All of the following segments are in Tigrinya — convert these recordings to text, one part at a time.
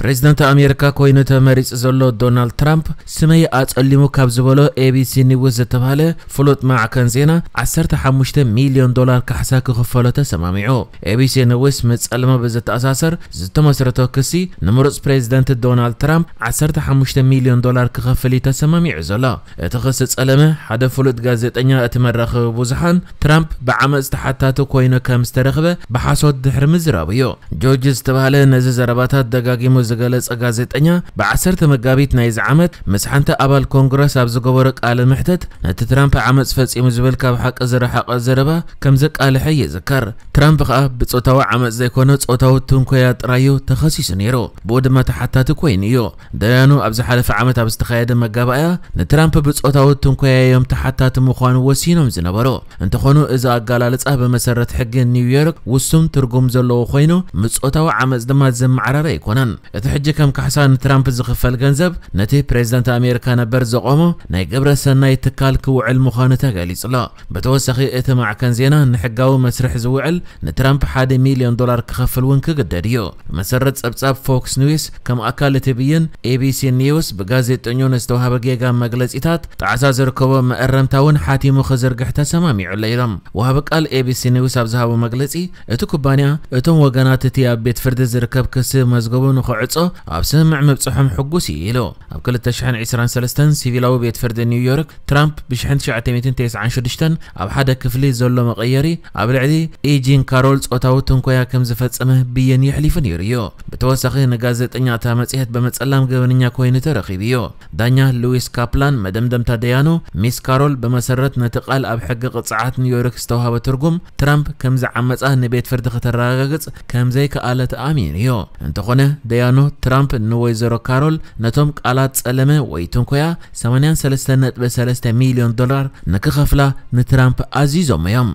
ፕሬዚደንት ኣሜሪካ ኮይኑ ተመሪጹ ዘሎ ዶናልድ ትራምፕ፣ ስመይ ኣጸሊሙ ካብ ዝበሎ ኤቢሲ ኒውስ ዝተባህለ ፍሉጥ ማዕከን ዜና፣ ዓሰርተ ሓሙሽተ ሚልዮን ዶላር ካሕሳ ክኽፈሎ ተሰማሚዑ። ኤቢሲ ኒውስ ምስ ጸለመ ብዝተኣሳሰር ዝተመስረቶ ክሲ፣ ንምሩጽ ፕሬዚደንት ዶናልድ ትራምፕ ዓሰርተ ሓሙሽተ ሚልዮን ዶላር ክኸፍል እዩ ተሰማሚዑ ዘሎ። እቲ ክሲ ጸለመ፣ ሓደ ፍሉጥ ጋዜጠኛ እቲ መራኸቢ ብዙሓን፣ ትራምፕ ብዓመጽ ተሓታቲ ኮይኑ ከም ዝተረኽበ ብሓሶት ድሕሪ ምዝራቡ እዩ። ጆርጅ ዝተባህለ ነዚ ዘረባታት ደጋጊሙ ዝገለጸ ጋዜጠኛ፣ ብ ዓሰርተ መጋቢት ናይዚ ዓመት ምስ ሓንቲ ኣባል ኮንግረስ ኣብ ዝገበሮ ቃለ መሕተት፣ ነቲ ትራምፕ ዓመጽ ፈጺሙ ዝብል ካብ ሓቂ ዝረሓቐ ዘረባ ከም ዘቃልሐ ይዝከር። ትራምፕ ከኣ ብጾታዊ ዓመጽ ዘይኮነ ጾታዊ ትንኮያ ጥራይ እዩ ተኸሲሱ ነይሩ። ብኡ ድማ ተሓታቲ ኮይኑ እዩ። ደያኑ ኣብ ዝሓለፈ ዓመት ኣብ ዝተኻየደ መጋባእያ፣ ንትራምፕ ብጾታዊ ትንኮያ እዮም ተሓታቲ ምዃኑ ወሲኖም ዝነበሩ። እንተኾኑ፣ እዚ ኣገላልጻ ብመሰረት ሕጊ ኒውዮርክ ውሱን ትርጉም ዘለዎ ኮይኑ፣ ምስ ጾታዊ ዓመጽ ድማ ዘመዓራረ ኣይኮነን። እቲ ሕጂ ከም ካሕሳ ንትራምፕ ዝኽፈል ገንዘብ፣ ነቲ ፕሬዚዳንት ኣሜሪካ ነበር ዘቖሞ ናይ ግብረ ሰናይ ትካል ክውዕል ምዃኑ ተገሊጹ ኣሎ። ብተወሳኺ፣ እቲ ማዕከን ዜና ንሕጋዊ መስርሕ ዝውዕል ንትራምፕ ሓደ ሚልዮን ዶላር ክኸፍል እውን ክግደድ እዩ። ብመሰረት ጸብጻብ ፎክስ ኒውስ፣ ከም ኣካል እቲ ብይን፣ ኤቢሲ ኒውስ ብጋዜጠኞ ንዝተዋህበ ጌጋ መግለጺታት ጣዕሳ ዝርከቦ መእረምታ እውን ሓቲሙ ክዝርግሕ ተሰማሚዑ ኣሎ ኢሎም። ወሃቢ ቃል ኤቢሲ ኒውስ ኣብ ዝሃቦ መግለጺ፣ እቲ ኩባንያ እቶም ወገናት እቲ ኣብ ቤት ፍርዲ ዝርከብ ክሲ መዝገቡ ንኽዕጾ ኣብ ስምምዕ ምብጽሖም ሕጉስ እዩ ኢሉ። ኣብ ክልተ ሽሕን ዕስራን ሰለስተን ሲቪላዊ ቤት ፍርዲ ኒውዮርክ፣ ትራምፕ ብ ሽሕን ትሽዓተ ሚእትን ተስዓን ሽዱሽተን ኣብ ሓደ ክፍሊ ዘሎ መቐየሪ ኣብ ልዕሊ ኢጂን ካሮል ጾታዊ ትንኮያ ከም ዝፈጸመ ብይን የሕሊፉ ነይሩ እዩ። ብተወሳኺ፣ ንጋዜጠኛ እታ መጽሔት ብምጽላም ገበነኛ ኮይኑ ተረኺቡ እዩ። ዳኛ ሉዊስ ካፕላን መደምደምታ ደያኑ፣ ሚስ ካሮል ብመሰረት ነቲ ቃል ኣብ ሕጊ ቅጽዓት ኒውዮርክ ዝተዋህበ ትርጉም፣ ትራምፕ ከም ዝዓመጻ ንቤት ፍርዲ ከተረጋግጽ ከም ዘይከኣለት ኣሚኑ እዩ። እንተኾነ፣ ደያኑ፣ ትራምፕ ንወይዘሮ ካሮል ነቶም ቃላት ጸለመ ወይ ትንኮያ ሰማንያን ሰለስተን ነጥቢ ሰለስተ ሚልዮን ዶላር ንክኸፍላ ንትራምፕ ኣዚዞም እዮም።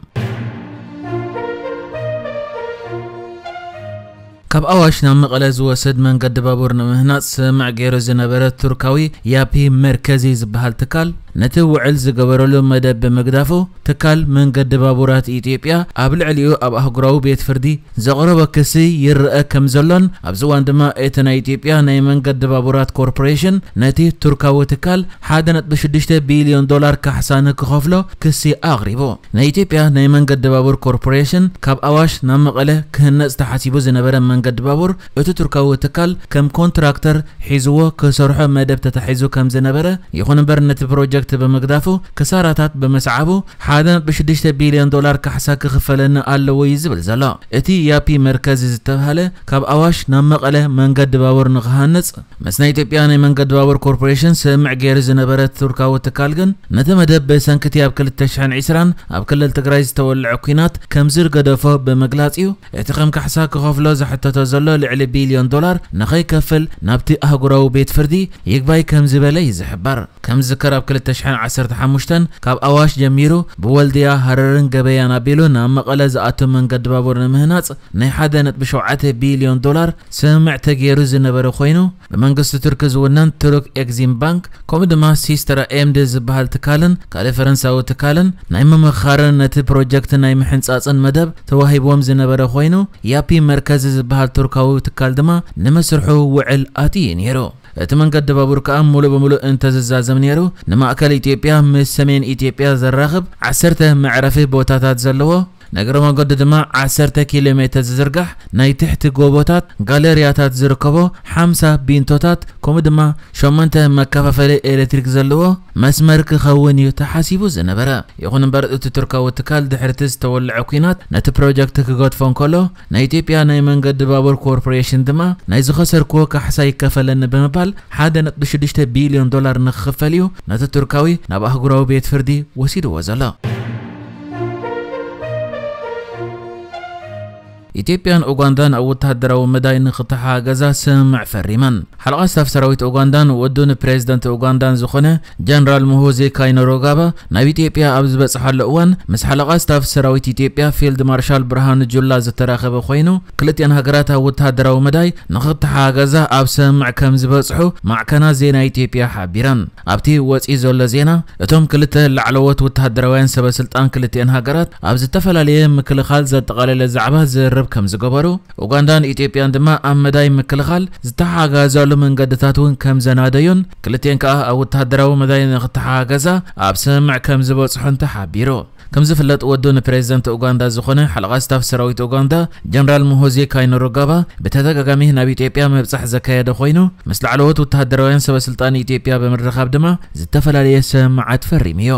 ካብ ኣዋሽ ናብ መቐለ ዝወስድ መንገዲ ባቡር ንምህናጽ ስምምዕ ገይሩ ዝነበረ ቱርካዊ ያፒ መርከዚ ዝበሃል ትካል፣ ነቲ ውዕል ዝገበረሉ መደብ ብምግዳፉ፣ ትካል መንገዲ ባቡራት ኢትዮጵያ ኣብ ልዕሊኡ ኣብ ኣህጉራዊ ቤት ፍርዲ ዘቕረቦ ክሲ ይረአ ከም ዘሎን፣ ኣብዚ እዋን ድማ እቲ ናይ ኢትዮጵያ ናይ መንገዲ ባቡራት ኮርፖሬሽን ነቲ ቱርካዊ ትካል ሓደ ነጥቢ ሽዱሽተ ቢልዮን ዶላር ካሕሳ ንክኸፍሎ ክሲ ኣቕሪቡ። ናይ ኢትዮጵያ ናይ መንገዲ ባቡር ኮርፖሬሽን፣ ካብ ኣዋሽ ናብ መቐለ ክህነጽ ተሓሲቡ ዝነበረ መንገዲ ባቡር፣ እቲ ቱርካዊ ትካል ከም ኮንትራክተር ሒዝዎ ክሰርሖ መደብ ተታሒዙ ከም ዝነበረ፣ ይኹን እምበር፣ ነቲ ፕሮጀክት ብምግዳፉ፣ ክሳራታት ብምስዓቡ፣ ሓደ ነጥቢ ሽዱሽተ ቢልዮን ዶላር ካሕሳ ክኽፈለኒ ኣለዎ እዩ ዝብል ዘሎ። እቲ ያፒ መርከዚ ዝተባህለ፣ ካብ ኣዋሽ ናብ መቐለ መንገዲ ባቡር ንክሃንጽ፣ ምስ ናይ ኢትዮጵያ ናይ መንገዲ ባቡር ኮርፖሬሽን ስምምዕ ገይሩ ዝነበረ ቱርካዊ ትካል ግን፣ ነቲ መደብ ብሰንኪ እቲ ኣብ ክልተ ሽሕን ዕስራን ኣብ ክልል ትግራይ ዝተወልዐ ኲናት ከም ዝገደፎ ብምግላጽ እዩ፣ እቲ ከም ካሕሳ ክኸፍሎ ዝሕተቶ ዘሎ ልዕሊ ቢልዮን ዶላር ንኸይከፍል ናብቲ ኣህጉራዊ ቤት ፍርዲ ይግባይ ከም ዝበለ እዩ ዝሕበር። ከም ዝዝከር፣ ኣብ ክልተ ሽሕን ዓሰርተ ሓሙሽተን ካብ ኣዋሽ ጀሚሩ ብወልድያ፣ ሃረርን ገበያን ኣቢሉ ናብ መቐለ ዝኣቱ መንገዲ ባቡር ንምህናጽ ናይ ሓደ ነጥቢ ሸውዓተ ቢልዮን ዶላር ስምምዕ ተገይሩ ዝነበረ ኮይኑ፣ ብመንግስቲ ቱርኪ ዝውነን ቱርክ ኤግዚም ባንክ፣ ከምኡ ድማ ሲስተራ ኤምዲ ዝበሃል ትካልን ካልእ ፈረንሳዊ ትካልን ናይ ምምኽኻርን ነቲ ፕሮጀክት ናይ ምሕንጻጽን መደብ ተዋሂብዎም ዝነበረ ኮይኑ፣ ያፒ መርከዚ ዝበሃል ቱርካዊ ትካል ድማ ንምስርሑ ውዕል ኣትዩ ነይሩ። እቲ መንገዲ ባቡር ከኣ ምሉእ ብምሉእ እንተዝዛዘም ነይሩ፣ ንማእከል ኢትዮጵያ ምስ ሰሜን ኢትዮጵያ ዘራኽብ ዓሰርተ መዕረፊ ቦታታት ዘለዎ፣ ንእግረ መንገዱ ድማ ዓሰርተ ኪሎ ሜተር ዝዝርጋሕ ናይ ትሕቲ ጎቦታት ጋለርያታት ዝርከቦ ሓምሳ ቢንቶታት፣ ከምኡ ድማ ሸሞንተ መከፋፈሊ ኤሌክትሪክ ዘለዎ መስመር ክኸውን እዩ ተሓሲቡ ዝነበረ። ይኹን እምበር፣ እቲ ቱርካዊ ትካል ድሕሪ እቲ ዝተወልዐ ኲናት ነቲ ፕሮጀክት ክገድፎ እንከሎ፣ ናይ ኢትዮጵያ ናይ መንገዲ ባቡር ኮርፖሬሽን ድማ፣ ናይ ዝኸሰርክዎ ካሕሳ ይከፈለኒ ብምባል፣ ሓደ ነጥቢ ሽዱሽተ ቢልዮን ዶላር ንክኽፈል እዩ ነቲ ቱርካዊ ናብ ኣህጉራዊ ቤት ፍርዲ ወሲድዎ ዘሎ። ኢትዮጵያን ኡጋንዳን ኣብ ወተሃደራዊ መዳይ ንክተሓጋገዛ ስምምዕ ፈሪመን። ሓለቓ ስታፍ ሰራዊት ኡጋንዳን ውዱን ፕሬዝደንት ኡጋንዳን ዝኾነ ጀነራል ሙሁዚ ካይነሩጋባ ናብ ኢትዮጵያ ኣብ ዝበጽሓሉ እዋን፣ ምስ ሓለቓ ስታፍ ሰራዊት ኢትዮጵያ ፊልድ ማርሻል ብርሃኑ ጁላ ዝተራኸበ ኮይኑ፣ ክልቲኣን ሃገራት ኣብ ወተሃደራዊ መዳይ ንክተሓጋገዛ ኣብ ስምምዕ ከም ዝበጽሑ ማዕከናት ዜና ኢትዮጵያ ሓቢረን። ኣብቲ ወጺኡ ዘሎ ዜና፣ እቶም ክልተ ላዕለዎት ወተሃደራውያን ሰበ ስልጣን ክልቲኣን ሃገራት ኣብ ዝተፈላለየ ምክልኻል ዘጠቓለለ ዛዕባ ዝርርብ ከም ዝገበሩ፣ ኡጋንዳን ኢትዮጵያን ድማ ኣብ መዳይ ምክልኻል ዝተሓጋገዛሉ መንገድታት እውን ከም ዘናደዩን፣ ክልቲኤን ከኣ ኣብ ወተሃደራዊ መዳይ ንክተሓጋገዛ ኣብ ስምምዕ ከም ዝበጽሑን ተሓቢሩ። ከም ዝፍለጥ፣ ወዱ ንፕሬዝደንት ኡጋንዳ ዝኾነ ሓለቓ ስታፍ ሰራዊት ኡጋንዳ ጀነራል ሙሆዜ ካይነሩጋባ ብተደጋጋሚ ናብ ኢትዮጵያ ምብጻሕ ዘካየደ ኮይኑ፣ ምስ ላዕለዎት ወተሃደራውያን ሰበስልጣን ኢትዮጵያ ብምርኻብ ድማ ዝተፈላለየ ስምምዓት ፈሪሙ እዩ።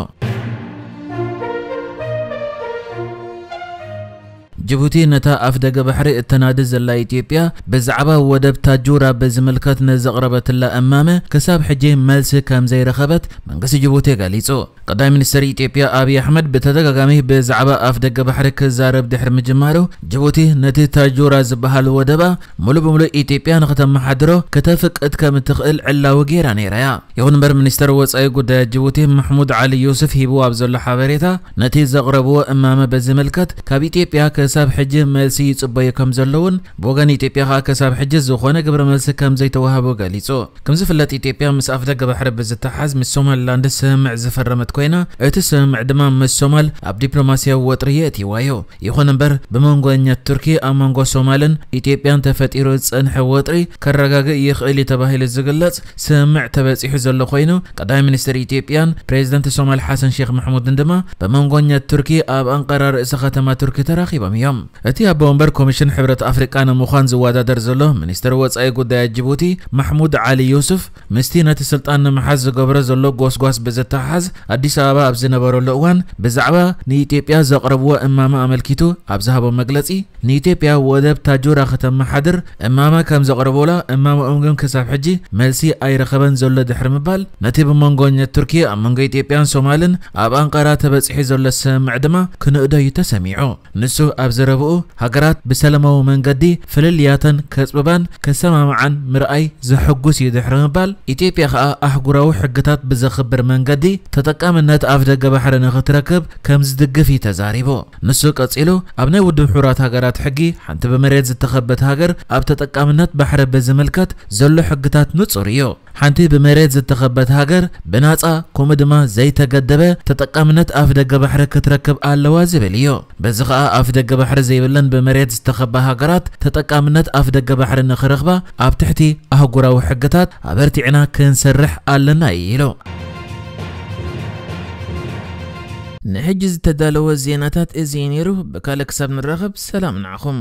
ጅቡቲ ነታ ኣፍ ደገ ባሕሪ እተናዲ ዘላ ኢትዮጵያ ብዛዕባ ወደብ ታጁራ ብዝምልከት ንዘቕረበትላ እማመ ክሳብ ሕጂ መልሲ ከም ዘይረኸበት መንግስቲ ጅቡቲ ገሊጹ። ቀዳማይ ሚኒስተር ኢትዮጵያ ኣብይ ኣሕመድ ብተደጋጋሚ ብዛዕባ ኣፍ ደገ ባሕሪ ክዛረብ ድሕሪ ምጅማሩ፣ ጅቡቲ ነቲ ታጁራ ዝበሃል ወደባ ሙሉ ብሙሉ ኢትዮጵያ ንክተመሓድሮ ከተፍቅድ ከም እትኽእል ዕላዊ ገይራ ነይራ እያ። ይኹን እምበር፣ ሚኒስተር ወጻኢ ጉዳያት ጅቡቲ ማሕሙድ ዓሊ ዩሱፍ ሂብዎ ኣብ ዘሎ ሓበሬታ፣ ነቲ ዘቕረብዎ እማመ በዝምልከት ካብ ኢትዮጵያ ክሳብ ሕጂ መልሲ ይጽበዩ ከም ዘለውን፣ ብወገን ኢትዮጵያ ከኣ ክሳብ ሕጂ ዝኾነ ግብረ መልሲ ከም ዘይተዋህቦ ገሊጹ። ከም ዝፍለጥ፣ ኢትዮጵያ ምስ ኣፍ ደገ ባሕሪ ብዝተሓዝ ምስ ሶማሊላንድ ስምምዕ ዝፈረመት ኮይና፣ እቲ ስምምዕ ድማ ምስ ሶማል ኣብ ዲፕሎማስያዊ ወጥሪ የእትይዋ እዩ። ይኹን እምበር፣ ብመንጎኛ ቱርኪ ኣብ መንጎ ሶማልን ኢትዮጵያን ተፈጢሩ ዝጸንሐ ወጥሪ ከረጋግእ ይኽእል እዩ ተባሂሉ ዝግለጽ ስምምዕ ተበጺሑ ዘሎ ኮይኑ፣ ቀዳማይ ሚኒስትር ኢትዮጵያን ፕሬዝደንት ሶማል ሓሰን ሼክ መሕሙድን ድማ ብመንጎኛ ቱርኪ ኣብ ኣንቃራ ርእሰ ከተማ ቱርኪ ተራኺቦም እዮም። እቲ ኣቦ ወንበር ኮሚሽን ሕብረት ኣፍሪቃ ንምዃን ዝወዳደር ዘሎ ሚኒስትር ወጻኢ ጉዳያት ጅቡቲ ማሕሙድ ዓሊ ዩሱፍ፣ ምስቲ ነቲ ስልጣን ንምሓዝ ዝገብሮ ዘሎ ጎስጓስ ብዝተሓሓዝ፣ ኣዲስ ኣበባ ኣብ ዝነበረሉ እዋን ብዛዕባ ንኢትዮጵያ ዘቕረብዎ እማመ ኣመልኪቱ ኣብ ዝሃቦ መግለጺ፣ ንኢትዮጵያ ወደብ ታጁራ ከተመሓድር እማመ ከም ዘቕረቡላ፣ እማመኦም ግን ክሳብ ሕጂ መልሲ ኣይረኸበን ዘሎ ድሕሪ ምባል፣ ነቲ ብመንጎኛ ቱርኪ ኣብ መንጎ ኢትዮጵያን ሶማልን ኣብ ኣንቃራ ተበጺሑ ዘሎ ስምምዕ ድማ ክንእዶ እዩ ተሰሚዑ። ንሱ ኣብ ዘረብኡ፣ ሃገራት ብሰላማዊ መንገዲ ፍልልያተን ከጽብባን ከሰማምዓን ምርኣይ ዘሐጉስ እዩ ድሕሪ ምባል፣ ኢትዮጵያ ከኣ ኣህጉራዊ ሕግታት ብዘኽብር መንገዲ ተጠቃምነት ኣፍ ደገ ባሕሪ ንኽትረክብ ከም ዝድግፍ እዩ ተዛሪቡ። ንሱ ቀጺሉ፣ ኣብ ናይ ውድብ ሕቡራት ሃገራት ሕጊ፣ ሓንቲ ብመሬት ዝተኸበት ሃገር ኣብ ተጠቃምነት ባሕሪ ብዝምልከት ዘሎ ሕግታት ንጹር እዩ። ሓንቲ ብመሬት ዝተኸበት ሃገር ብናጻ፣ ከምኡ ድማ ዘይተገደበ ተጠቃምነት ኣፍ ደገ ባሕሪ ክትረክብ ኣለዋ ዝብል እዩ። በዚ ኸኣ ኣፍ ደገ ባሕሪ ዘይብለን ብመሬት ዝተኸባ ሃገራት ተጠቃምነት ኣፍ ደገ ባሕሪ ንኽረኽባ ኣብ ትሕቲ ኣህጉራዊ ሕግታት ኣበርቲዕና ክንሰርሕ ኣለና እዩ ኢሉ። ንሕጂ ዝተዳለወ ዜናታት እዚ እዩ ነይሩ። ብካልእ ክሳብ ንራኸብ ሰላም ንዓኹም።